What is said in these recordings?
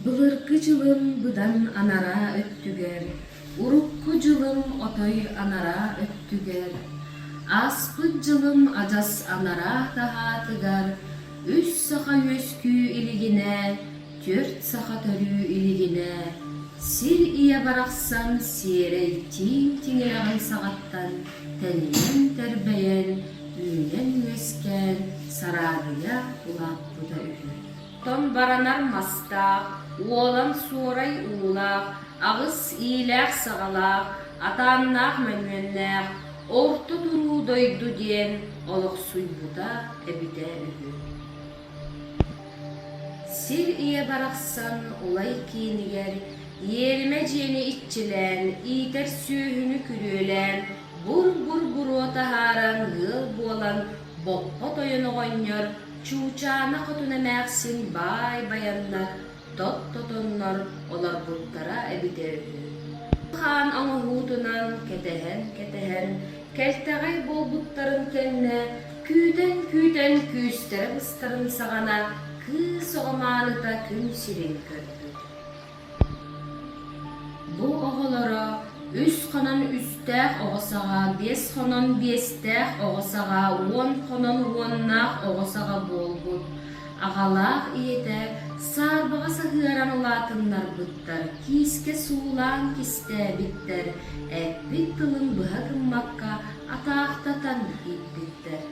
Былыргы дьылым быдан анараа өттүгэр, урукку дьылым отой анараа өттүгэр, ааспыт дьылым адьас анараа таһаатыгар үс саха үөскүү илигинэ, түөрт саха төрүү илигинэ, сир ийэ барахсан сиэрэй тииҥ тиҥилэҕин саҕаттан тэнийэн-тэрбэйэн, үүнэн-үөскээн сараадыйа улааппыта үһү. Тон баранар мастаах, уолан суорай уулаах, аҕыс иилээх-саҕалаах, атааннаах мөҥүөннээх, орто туруу дойду диэн олохсуйбута эбитэ үһү. Сир ийэ барахсан Улай киинигэр иэримэ дьиэни иччилээн, иитэр сүөһүнү күрүөлээн, бур-бур буруо таһааран ыал буолан Боппо тойон оҕонньор Чуучаана хотун эмээхсин баай байаннар, тот тотоннор олорбуттара эбитэ үһү. Хаан оҥоһуутунан кэтэһэн-кэтэһэн, кэлтэҕэй буолбуттарын кэннэ, күүтэн-күүтэн күүстэрэ быстарын саҕана кыыс оҕо мааныта күн сирин көрбүт. Бу оҕолоро үс хонон үстээх оҕо саҕа, биэс хонон биэстээх оҕо саҕа, уон хонон уоннаах оҕо саҕа буолбут. Аҕалаах ийэтэ саарбаҕа саһыаран улаатыннарбыттар, киискэ суулаан кистээбиттэр, эппит тылын быһа гыммакка атаахтатан ииппиттэр.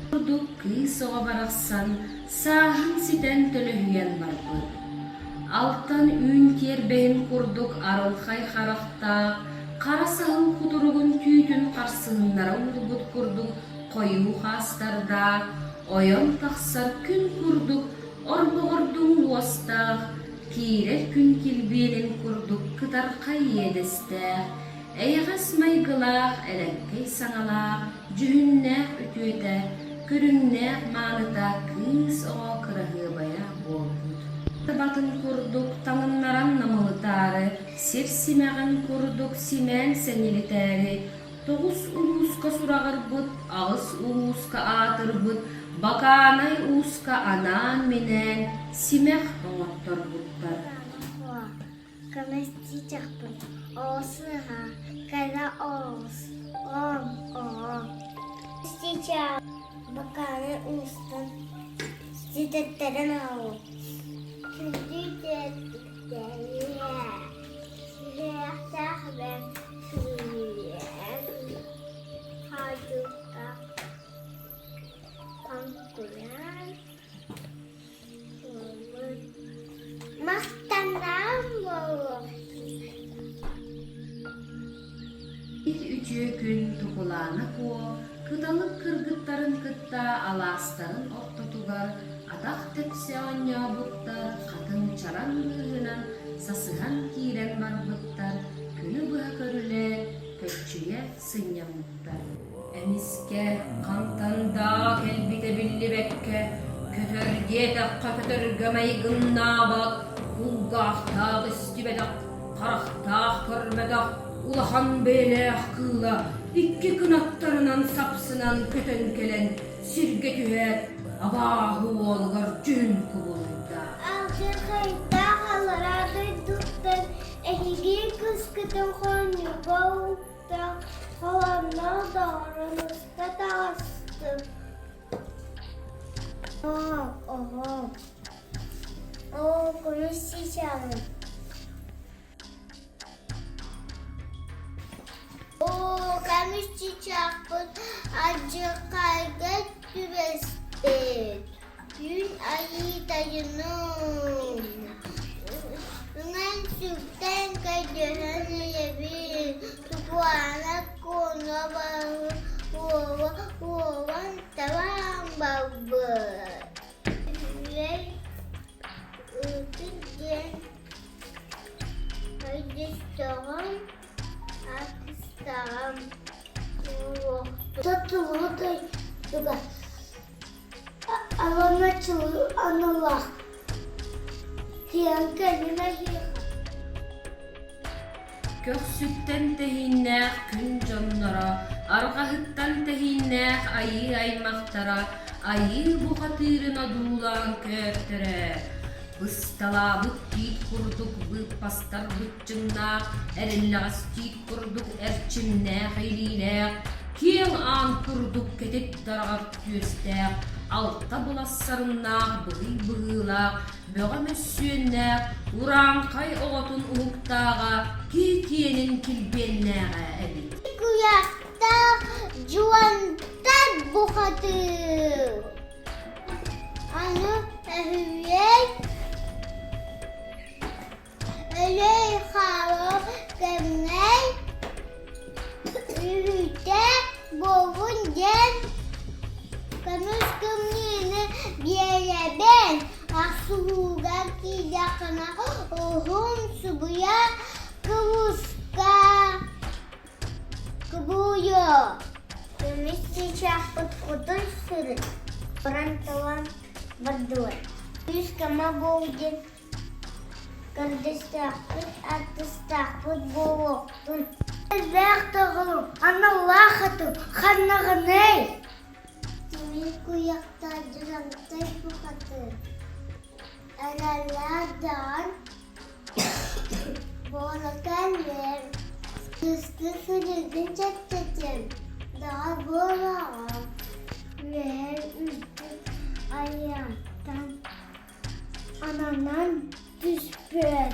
Курдук кыыс оҕо барахсан сааһын ситэн төлөһүйэн барбыт. Алтан үүн тиэрбэһин курдук арылхай харахтаах, хара саһыл кутуругун түүтүн харсыһыннара уурбут курдук хойуу хаастардаах, ойон тахсар күн курдук орбоҕордуҥ уостаах, киирэр күн килбиэнин курдук кытархай иэдэстээх, эйэҕэс майгылаах, элэккэй саҥалаах, дьүһүннээх үтүөтэ, көрүҥнээх мааныта кыыс оҕо кыраһыабайа буолбут. Табатын курдук таҥыннаран намылытаары, сир симэҕин курдук симээн сэҥилитээри, тоҕус улууска сураҕырбыт, аҕыс улууска аатырбыт Бакаанай ууска анаан-минээн симэх оҥотторбуттар. Көмүстиэхпин оҕус-сыһа, кыра оҕус, оҕом, оҕом. Сейчас бакааны уустан ситэттэрэн аҕалым. Күндү тиэртиктэрэ, сүрэхтээх бэрт сүүйэн, хаадьылтах хаҥкуйан, Махтанаам буолуо Үтүө күн Тукулаана Куо кыталык кыргыттарын кытта алаастарын ортотугар атах тэпсэ оонньообуттар, хатыҥ чараҥ быыһынан сасыһан киирэн барбыттар, күнү быһа көрүлээн, көччүйэ сынньаммыттар. Эмискэ хантан даа кэлбитэ биллибэккэ, көтөр диэтэххэ көтөргө майгыннаабат, кулгаахтаах истибэтэх, харахтаах көрбөтөх улахан бэйэлээх кыыла икки кынаттарынан сапсынан көтөн кэлэн сиргэ түһээт, абааһы уолугар дьүһүн кубулуйда. Алдьархайдаах аллараа дойдуттан эһиги кыскытын хонньуга Холоннор доҕорун уста таҕыстым. Оҕом, оҕом, оо, көмүс чыычааҕым. Оо, көмүс чыычаахпыт алдьархайга түбэспит. Түүн айыы тайыным, үҥэн-сүктэн көрдөһөн эрэбин, Тукуана куона уолан табаан барбыт. Үчүгэй ыытын диэн өйдөстөҕүм, артыстаҕым Татулуу дойдуга Аламаччылыы аналлаах тиэҥкэ эһиэхэ Көхсүттэн тэһииннээх күн дьонноро, арҕаһыттан тэһииннээх айыы аймахтара айыы бухатыырын одуулаан көөртөрө. Бысталаабыт тиит курдук быыппастар быччыҥнаах, эриллэҕэс тиит курдук эрчимнээх илиилээх, киэҥ аан курдук кэтит дараҕар түөстээх, алта былас сарыннаах быһый быһыылаах, бөҕө мөссүөннээх, урааҥхай оҕотун уһуктааҕа, киһи киэнин килбиэннээҕэ эбит. Куйахтаах дьуонтан бухатыыр. Аны өһүллэй, өлөй хаалар кэмҥэй үһүтэ буолбун диэн көмүс кымньыыны биэрэбин охсуһууга киирдэххинэ уһун субуйа кыбыска Кубуйу Көмүс чыычаахпыт кутун сүрүн уран-талан бардылар. Күүс көмө буол диэн көрдөстөхпүт, артыстаахпыт буолуохтун. Элбэх тоҕолум, аналлаах атым ханнаҕыный? Тимир куйахтаах дьадаҥтай бухатыыр, эрэллээх даҕан Буолакаллар, кыысты сырыытын чэпчэтэн, даҕа буолаҕа, Үөһээ үрдүк айаантан ананан түспүт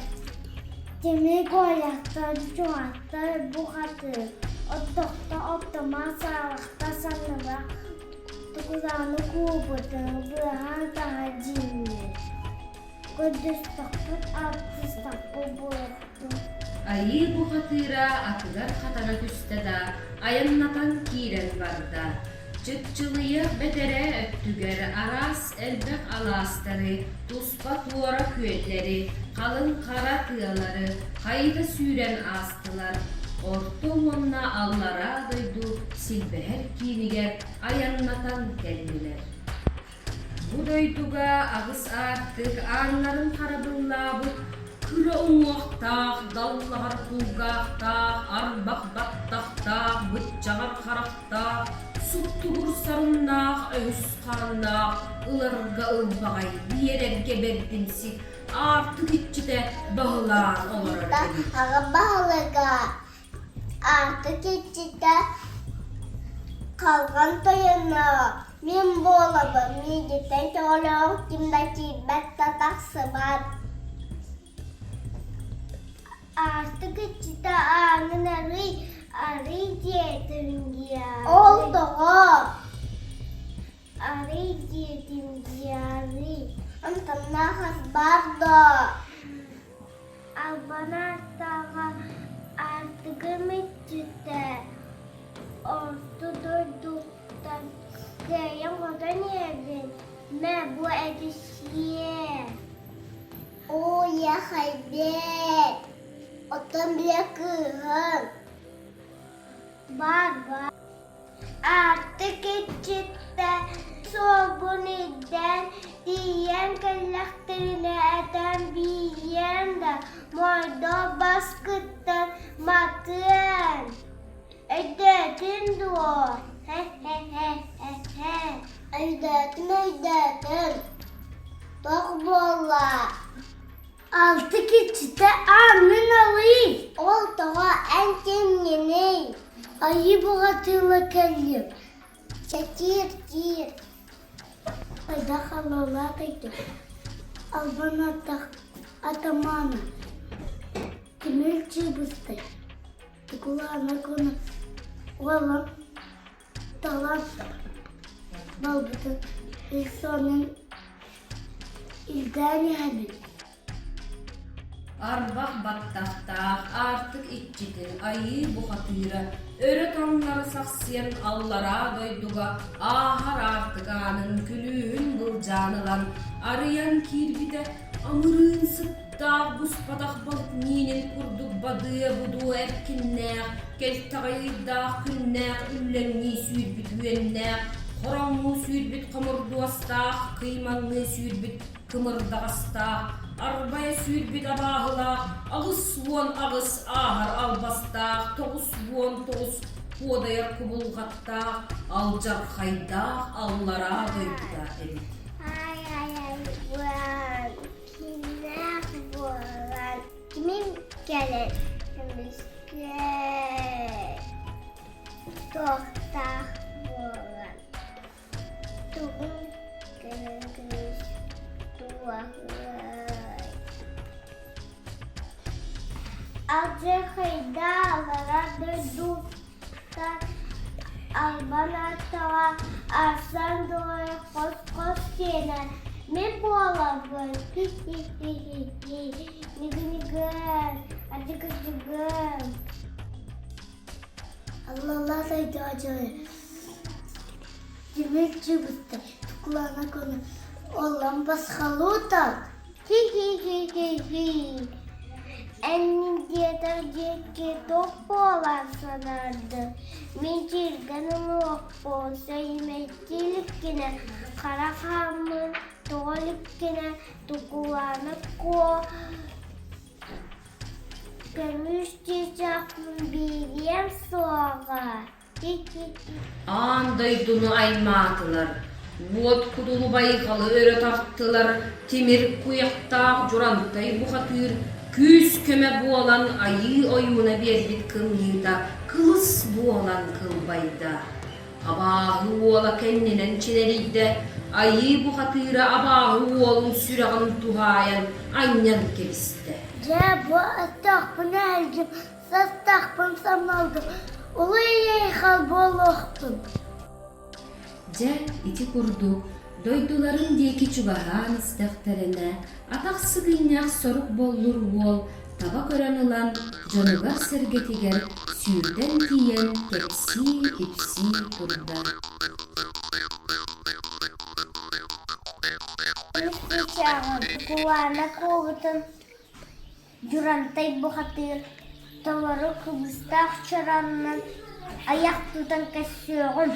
тимир куойахтан чугастар бухатыыр, оттохто оттомо саалахта санныга тукулааны куубутун быаһаан таһа дьиҥнир Көрдөстөхпүт, артыыстахпыт буолуохтун. Айыы бухатыыра атыгар хатана түстэ да, айаннатан киирэн барда. Чыпчылыйыах бэтэрээ өттүгэр араас элбэх алаастары, туспа туора күөллэри, халыҥ хара тыалары хайыта сүүрэн аастылар. Орто уонна аллараа дойду силбэһэр киинигэр айаннатан кэллилэр. Бу дойдуга аҕыс аартык ааннарын харабыллаабыт кыра уҥуохтаах, даллаҕар кулгаахтаах, арбах баттахтаах, быччаҕар харахтаах, суптугур сарыннаах, өһүс хааннаах, ыларга ылбаҕай, биэрэргэ бэрдимсик, аартык иччитэ баһылаан олорор эбит. Аҕа баһылыга Аартык иччитэ Халҕан тойоно мин буолабын, миигиттэн көҕүлээх ким да киирбэт да тахсыбат. Аартык иччитэ аанын арый, арый диэтим диэн. Ол тоҕо? Арый диэтим диарый. Амтаннаах ас баар доо? Албан ааттааҕа аартыгым иччитэ орто дойдуттан кыайан-хотон иһэбин, мэ бу эти сиэ Оо, яхайбет, оттон бile кыыһым Бар бар Аартык иччитэ суолбун ирдээн тиийэн кэллэхтэринэ этэн биэриэм да, моойдоох баскыттан матыам. Өйдөөтүн дуо? Һэ-һэ-һэ-һэ. Өйдөөтүм, өйдөөтүм. Туох буолла? Алты киччитэ аанын алый. Ол тоҕо эн кимҥиний? Айыы бухатыыла кэллим. Чэкиир киир. Хайдах алалаах этим. Албан атах атамана. Тимир чыбыстай. Тукулаана куна. Уолан талан балбытын Ильсонун илдээн иһэбин. Арбах баттахтаах аартык иччитин айыы бухатыыра өрө таҥнары сахсыйан аллараа дойдуга ааһар аартык аанын күлүүһүн былдьаан ылан арыйан киирбитэ амырыын сыттаах буспатах балык миинин курдук бадыа-будуо эркиннээх кэлтэҕэй ыйдаах күннээх үллэҥнии сүүрбүт үөннээх хороҥнуу сүүрбүт хомурдуостаах кыймаҥныы сүүрбүт кымырдаҕастаах, арбайа сүүрбүт абааһылаах, 88 ааһар албастаах, 99 куодайар кубулҕаттаах, алдьархайдаах аллараа дойдута эбит. Ай, ай, ай, уан, ким. кэлэн көмүскээ туохтаах буолан тугун кэлэн көмүс туоһуай Алдьархайда аллара дойдуттан албан ааттаҕа Арсан Дуой хос-хос сиэнэ мин буолабын хи-хи-хи-хи ньыгы-ньыгы адьыгы-дьыгын Аллалаа сайдааччы Тимир чыбыстай тукулаана көҥү Оллон басхалуутак Хи-хи-хи-хи-хи Эн диэтэр диэки туох буолан санаарды Мин тииргэн ылыахпын сэйимэйдии иликкинэ хара хааммын тоҕо иликкинэ Тукулаана Куо көмүс чыычаахпын биэриэм суоҕа Аан дойдуну аймаатылар, уот кудулу байҕалы өрө тартылар, тимир куйахтаах Дьурантай бухатыыр күүс-көмө буолан айыы ойууна биэрбит кымньыыта кылыс буолан кылбайда. Абааһы уола кэннинэн чинэрийдэ, айыы бухатыыра абааһы уолун сүрэҕин туһаайан анньан кэбистэ. Дьэ, бу аттаахпын эһэлдьим Састаахпын самналдым, улуй-айхал буолуохтун. Дьэ, ити курдук, дойдуларын диэки чугаһаан истэхтэринэ, атах сыгынньах сорук боллур уол таба көрөн ылан, дьонугар-сэргэтигэр сүүрдэн тиийэн кэпсии-ипсии турда. Чыычааҕым кулаана куобутун Дьурантай бухатыыр толору кыбыстаах чоронунан айах тутан көрсүөҕүм.